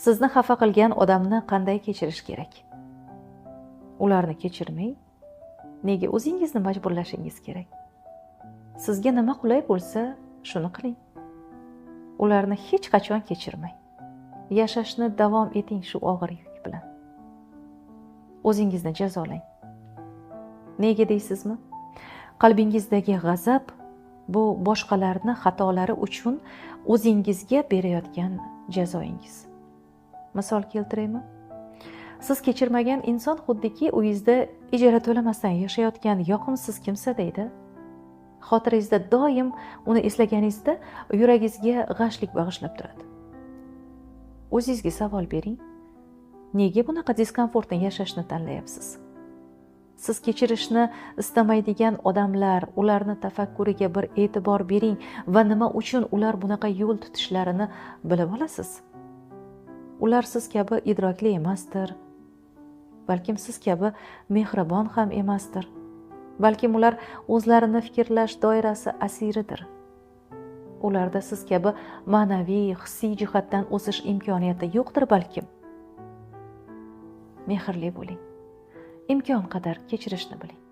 Sizni xafa qilgan odamni qanday kechirish kerak? Ularni kechirmang. Nega o'zingizni majburlashingiz kerak? Sizga nima qulay bo'lsa, shuni qiling. Ularni hech qachon kechirmang. Yashashni davom eting shu og'ir yuk bilan. O'zingizni jazolang. Nega deysizmi? Qalbingizdagi g'azab bu boshqalarni xatolari uchun o'zingizga berayotgan jazoingiz. Misol keltiraymi? Siz kechirmagan inson xuddiki uyingizda ijara to'lamasdan yashayotgan yoqimsiz kimsa deydi. Xotirangizda doim uni eslaganingizda yuragingizga g'ashlik bag'ishlab turadi. O'zingizga savol bering. Nega bunaqa diskomfortni yashashni tanlayapsiz? Siz kechirishni istamaydigan odamlar, ularni tafakkuriga bir e'tibor bering va nima uchun ular bunaqa yo'l tutishlarini bilib olasiz. Ular siz kabi idrokli emasdir. Balkim siz kabi mehribon ham emasdir. Balkim ular o'zlarini fikrlash doirasi asiridir. Ularda siz kabi ma'naviy, hissiy jihatdan o'sish imkoniyati yo'qdir balkim. Mehrli bo'ling. Imkon qadar kechirishni biling.